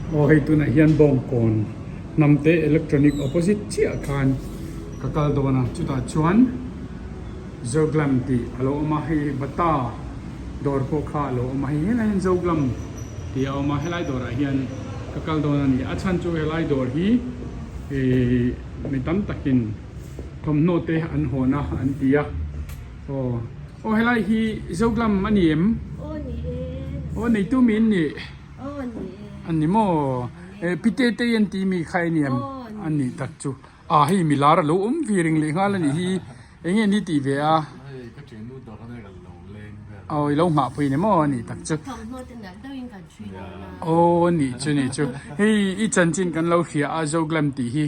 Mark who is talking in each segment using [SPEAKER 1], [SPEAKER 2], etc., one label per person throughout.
[SPEAKER 1] Aw hei tunah hian bawngkawn hnamte electronic opposite chiah khan ka kal dawn a chutah chuan Zoglam tih a lo awm a hei bata dawr pawh kha a lo awm a hei helai hian Zoglam tih a awm a helai dawrah hian ka kal dawn a ni a chhan chu helai dawr hi ihh mi tam takin thawmhnaw te an hawn a an ti a aw aw helai hi Zoglam a ni em?
[SPEAKER 2] Aw ni e.
[SPEAKER 1] Aw neitu mi in nih.
[SPEAKER 2] Aw ni e.
[SPEAKER 1] A ni maw? E Pite te an ti mi kha i niam a nih tak chu. A hei mi lar a lo awm ve reng leh nghal a nih hi. Eng nge ni tih ve a?
[SPEAKER 3] Hei ka thiannu dawr a nia ka lo leng vel.
[SPEAKER 1] Aw i lo nghah pui ni maw a nih tak chu.
[SPEAKER 2] Thawmhnaw te nalh deuhin kan ṭhui dawn a.
[SPEAKER 1] Aw a nih chu nih chu. Hei i chanchin kan lo hria a Zoglam tih hi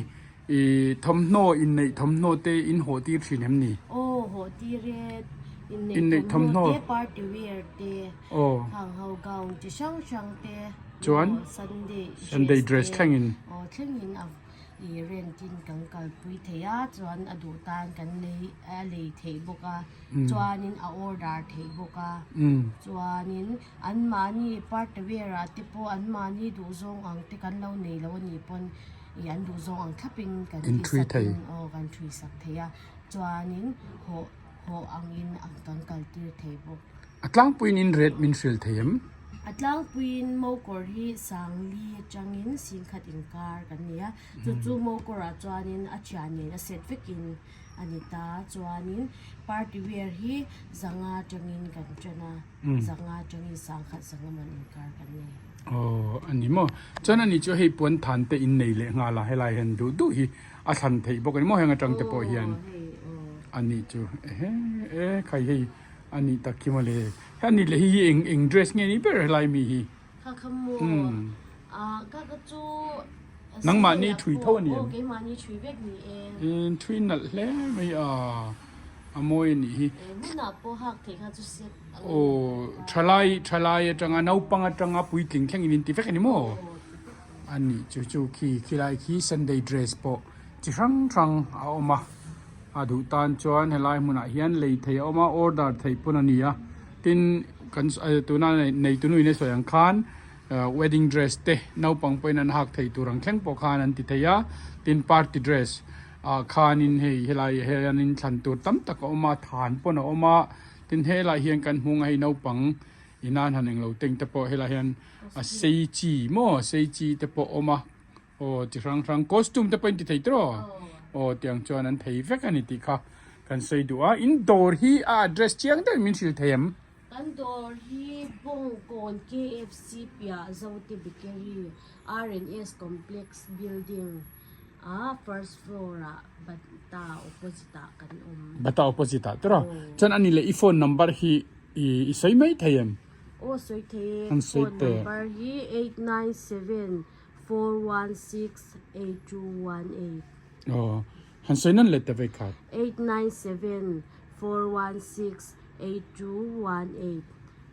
[SPEAKER 1] i thawmhnaw inneih thawmhnaw te in hawh tir thin em ni?
[SPEAKER 2] Aw hawh tir e. Inneih thawmhnaw te party wear te.
[SPEAKER 1] Aw.
[SPEAKER 2] Khang ho gown chi hrang hrang te.
[SPEAKER 1] Chuan
[SPEAKER 2] Sunday
[SPEAKER 1] Sunday dress thlengin.
[SPEAKER 2] Aw thlengin a i rent in kan kalpui thei a chuan a duh tan kan lei a lei theih bawk a chuanin a order theih bawk a chuanin anmahni party wear ah te pawh anmahni duh zawng ang te kan lo nei lo anih pawn ih an duh zawng ang thlapin kan tih sak in aw kan thui sak thei a chuanin hawh hawh angin kan kal tir thei bawk.
[SPEAKER 1] A tlangpuiin in ret min hrilh thei em?
[SPEAKER 2] A tlangpuiin mokawr hi sangli atangin singkhat inkar kan nei a, chu chu mokawrah chuanin a thian nen a set vekin a ni ta. Chuanin party wear hi zanga atangin kan tan a, zanga atangin sangkhat zanga man inkar kan nei.
[SPEAKER 1] Aw a ni maw? Chuan ani chu hei puan than te in nei leh nghal a, helai hian duh duh hi a thlan theih bawk a ni maw heng atang te pawh hian a nih chu ehe e khai hei. A nih tak khi mawle. He a nih leh hi hi eng eng dress nge ni ber helai mi hi?
[SPEAKER 2] Kha kha maw? Ah ka ka chu
[SPEAKER 1] Nangmahni thui tho a ni em?
[SPEAKER 2] Aw keimahni thui vek ni e.
[SPEAKER 1] In thui nalh hle mai a, a mawi a nih hi.
[SPEAKER 2] Eng hunah pawh hak theih kha chu set ang.
[SPEAKER 1] Aw thalai thalai atanga naupang atanga puitling thleng in inti vek a ni maw? A nih chu chu khi khilai khi Sunday dress pawh chi hrang hrang a awm a. A duh tan chuan helai hmunah hian lei thei a awm a, order theih pawn a ni a. Tin, kan tuna neitu nu in a sawi ang khan wedding dress te naupang pawhin an hak thei tur ang thleng pawh khan an ti thei a. Tin, party dress ah khanin hei helai hianin thlan tur tam tak a awm a, than pawn a awm a. Tin, helai hian kan hmung a hei naupang inan han englo teng te pawh helai hian a sei chi maw sei chi te pawh a awm a. Aw chi hrang hrang costume te pawh in ti thei tawh aw tiang chuan an thei vek a ni tih kha kan sawi duh a in dawr hi a address chiang deuhin min hrilh thei em?
[SPEAKER 2] Kan dawr hi Bawngkawn KFC piah Zote Bakery RNS Complex Building a first floor ah Bata opposite ah kan awm.
[SPEAKER 1] Bata opposite ah tawh chuan ani leh i phone number hi i sawi mai thei em?
[SPEAKER 2] Aw sawi thei e phone number hi 897 4168218.
[SPEAKER 1] Aw, han sawi nan let ta vei khat.
[SPEAKER 2] 8974168218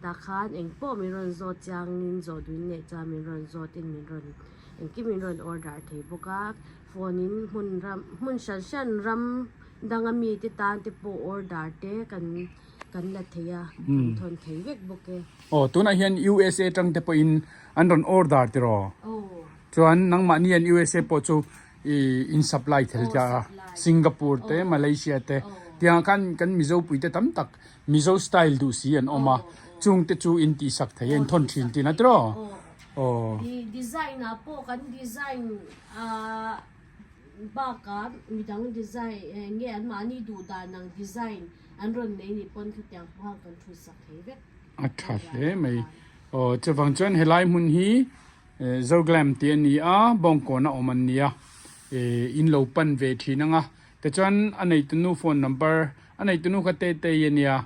[SPEAKER 2] Tah khan eng pawh min rawn zawt chiangin zawh duin leh chuan min rawn zawtin min rawn engkim min rawn order thei bawk a. Phone in hmun ram hmun hran hran ram danga mite tan te pawh order te kan kan la thei a, kan thawn thei vek bawk e.
[SPEAKER 1] Aw, tunah hian USA tang te pawhin An rawn order tiraw? Chuan nangmahni an USA pawh chu i in supply thel tia a, Singapore te Malaysia te tiangah khan kan Mizo pui te tam tak Mizo style duh si an awm a, chung te chu in tihsak thei a in thawn thin tihna tiraw? Aw.
[SPEAKER 2] Design ah pawh kan design ah bakah midang design nge anmahni duh dan ang design an rawn nei nih pawn khatiang pawh kan thuisak thei vek.
[SPEAKER 1] A tha hle mai. Aw chuvang chuan helai hmun hi Zoglam tih a ni a, Bawngkawn a awm an ni a, ih in lo pan ve thin ang a. Tichuan a neitunu phone number, a neitunu kha Tetei a nia,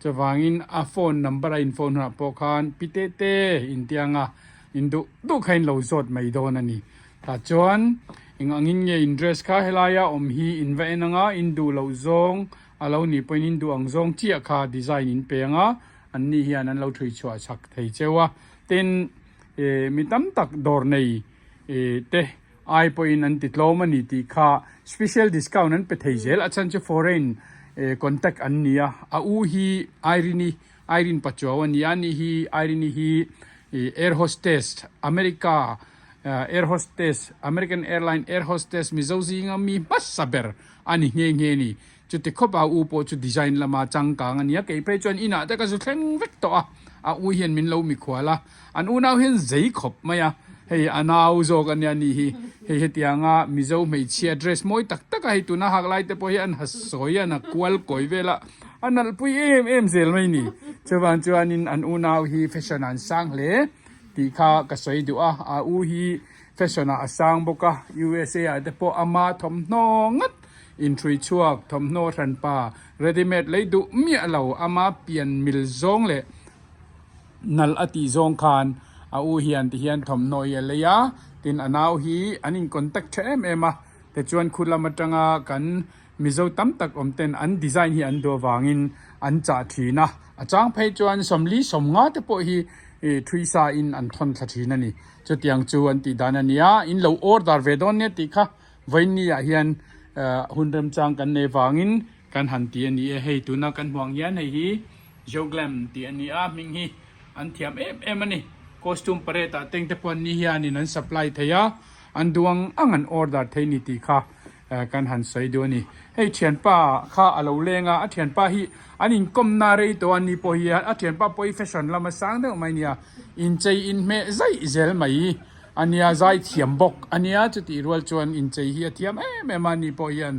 [SPEAKER 1] chuvangin a phone number a in phone hunah pawh khan Pi Tete in ti ang a, in duh duh kha in lo zawt mai dawn a ni. Tah chuan eng angin nge in dress kha helaia awm hi in va en ang a, in duh loh zawng a lo nih pawhin in duh ang zawng chiah kha design in pe ang a, an ni hian an lo thui chhuah chak thei cheu a. Tin, ih mi tam tak dawr nei ih te ai pawhin an ti tlawm a ni tih kha special discount an pe thei zel. A chhan chu foreign ih contact an ni a, a u hi Irene-i, Irene Pachuau a ni a, ani hi Irene-i hi ih air hostess America. Air hostess, American Airline air hostess Mizo zinga mi hmasa ber a ni nghe nghe a ni. Chuti khawp a u pawh chu design lama changkang a nia, kei phei chuan inah te ka zu thleng vek tawh a, a u hian min lo mikhual a, an unau hian zei khawp mai a, hei a nau zawk a nia ni hi, hei hetianga Mizo hmeichhia dress mawi tak tak a hei tuna hak lai te pawh hi an ha sawi a, an ha kual kawi vel a, a nalhpui em em zel mai ni. Chuvang chuanin an unau hi fashion ah an sang hle tih kha ka sawi duh a, a u hi fashion ah a sang bawk a, USA ah te pawh ama thawmhnaw ngat Inhrui chhuak thawmhnaw hranpa ready made lei duh miah lo ama pian mil zawng leh nalh a tih zawng khan a u hian ti hian thawmhnaw hi a lei a, tin a nau hi an in contact tha em em a, tichuan khu lam atanga kan Mizo tam tak awm ten an design hi an duh avangin an chah thin a, a chang phei chuan sawmli sawmnga te pawh hi thui sa in an thawn thla thin a ni, chutiang chu an tih dan a nia, in lo order ve dawn nia tih kha. Vawiinni ah hian hun remchang kan nei vangin kan han ti a ni e. Hei tuna kan hmuh ang hian hei hi Joglam tih a ni a, hming hi an thiam em em a ni. Costume parade ah teng te pawh an ni hianin an supply thei a, an duh ang ang an order thei ni tih kha kan han sawi duh a ni. Hei thianpa kha a lo leng a, a thianpa hi an inkawmna rei tawh a ni pawh hi a thianpa pawh hi fashion lama sang deuh mai a nia, inchei inhmeh zaih zel mai. A nia zai thiam bawk a nia chutih rual chuan inchei hi a thiam em em a ni pawh hian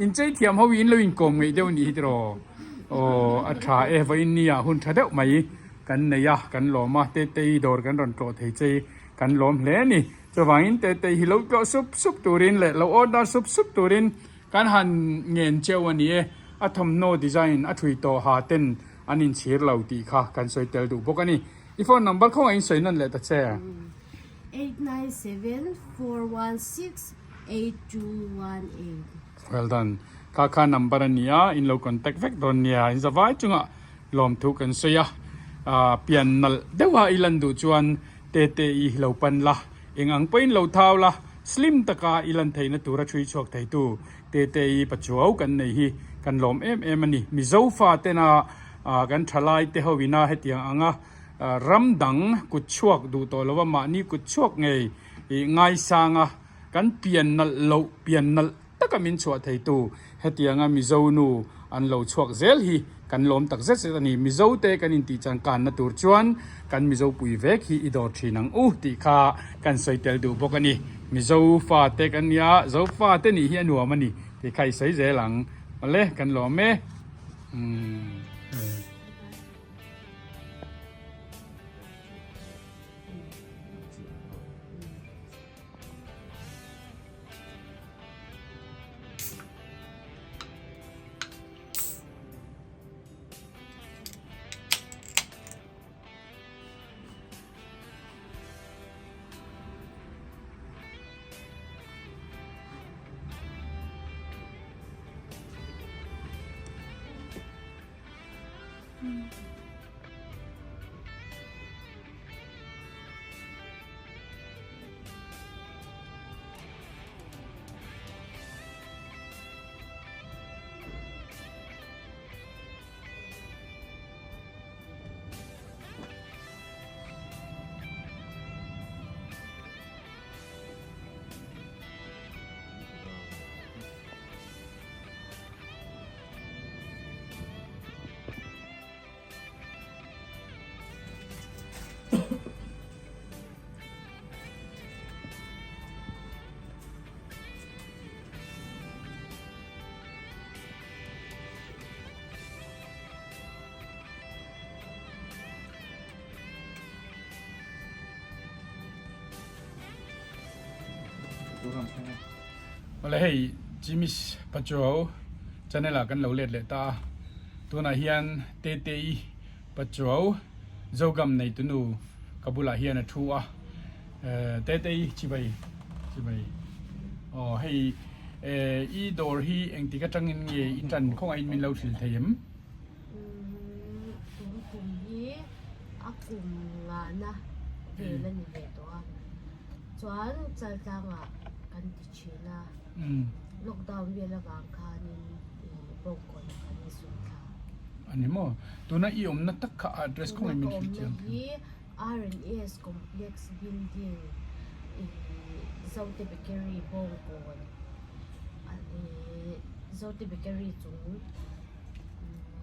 [SPEAKER 1] inchei thiam ho hi in lo inkawm ngeih deuh a nih hi tiraw aw a tha e vawiin nia hun tha deuh mai kan nei a kan lawm a Tetei dawr kan rawn tlawh thei che kan lawm hle a ni chuvangin Tetei hi lo tlawh sup sup turin leh lo order sup sup turin kan han ngen cheu a ni e a thawmhnaw design a thui tawh ha ten an inchhir lo tih kha kan sawi tel duh bawk a ni. I phone number khawngaih in sawi nawn leh ta che.
[SPEAKER 2] 8974168218.
[SPEAKER 1] Well done. Kha kha number a nia, in lo contact vek dawn nia. In zavai chungah lawmthu kan sawi a. Ah pian nalh deuha i lan duh chuan Tete i lo pan la. Eng ang pawhin lo thau la, slim taka i lan theihna tura thui chhuak theitu Tete i pachuau kan nei hi kan lawm em em a ni. Mizo fa tena Ah kan thalai te ho ina hetiang anga ram dang kut chhuak duh tawh lova mahni kut chhuak ngei ih ngaisanga kan pian nalh loh pian nalh taka min chhuah theitu hetianga Mizo nu an lo chhuak zel hi kan lawm tak zet zet a ni. Mizo te kan intih changkanna tur chuan kan Mizo pui vek hi i dawr thin ang u tih kha kan sawi tel duh bawk a ni. Mizo fa te kan nia, Zo fa te nih hi a nuam a ni tih kha i sawi zel ang. Awle kan lawm e. Awle hei Jimmy's Pachuau channel ah kan lo let leh ta a tunah hian Tetei Pachuau Zogam neitunu ka bulah hian a thu a Tetei chibai chibai aw hei i dawr hi engtik atangin nge i tan khawngaih in min lo hrilh thei em?
[SPEAKER 2] Umm tum kum hi a kum ngahna vel a ni ve tawh a chuan chaltlangah kan ti thin a lockdown vel avang khanin ih bawngkawnah kan insum thla.
[SPEAKER 1] A ni maw? Tuna i awmna tak kha address khawngaih min hrilh chiang
[SPEAKER 2] Tuna ka awmna hi R&S complex building ih. Zote Bakery Bawngkawn Zote Bakery chung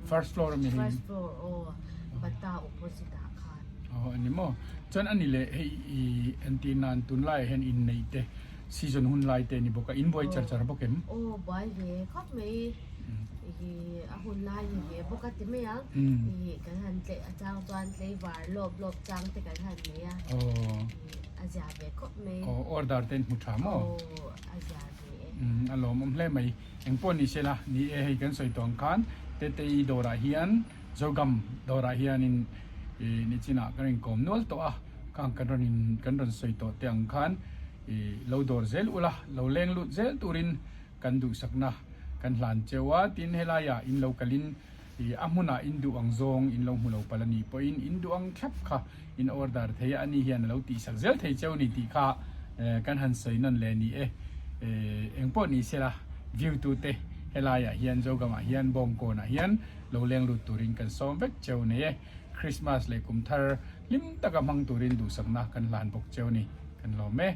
[SPEAKER 1] First floor ami hei.
[SPEAKER 2] First floor aw Bata opposite ah khan.
[SPEAKER 1] Aw ani maw. Chuan ani leh hei i entir nan tunlaiah hian inneih te season hun lai te ani bawk a, in buai char char bawk em?
[SPEAKER 2] Aw buai ve khawp mai. I a hun lai ni ve bawk a ti mai ang. I kan han tlei a chang chuan tlei var lawp lawp chang te kan han nei a.
[SPEAKER 1] Aw.
[SPEAKER 2] I a zia ve khawp mai.
[SPEAKER 1] Aw order te in hmu tha maw?
[SPEAKER 2] Aw a zia ve e.
[SPEAKER 1] A lawmawm hle mai. Engpawh ni sela, ni e hei kan sawi tawh ang khan Tetei dawrah hian Zogam dawrah hianin ih nichinah kan inkawm nual tawh a, khang kan rawn in kan rawn sawi tawh te ang khan ih lo dawr zel ula, lo leng lut zel turin kan duhsakna kan hlan cheu a, tin helaiah in lo kalin ih a hmunah in duh ang zawng in lo hmu lo palh a nih pawhin in duh ang thlap kha in order thei a, ani hian a lo tihsak zel thei cheu ni tih kha kan han sawi nawn leh ni e. Engpawh ni sela view tu te helaiah hian Zogamah hian Bawngkawnah hian lo leng lut turin kan sawm vek cheu nei e. Christmas leh kum thar hlim taka hmang turin duhsakna kan hlan bawk cheu ni. Kan lawm e.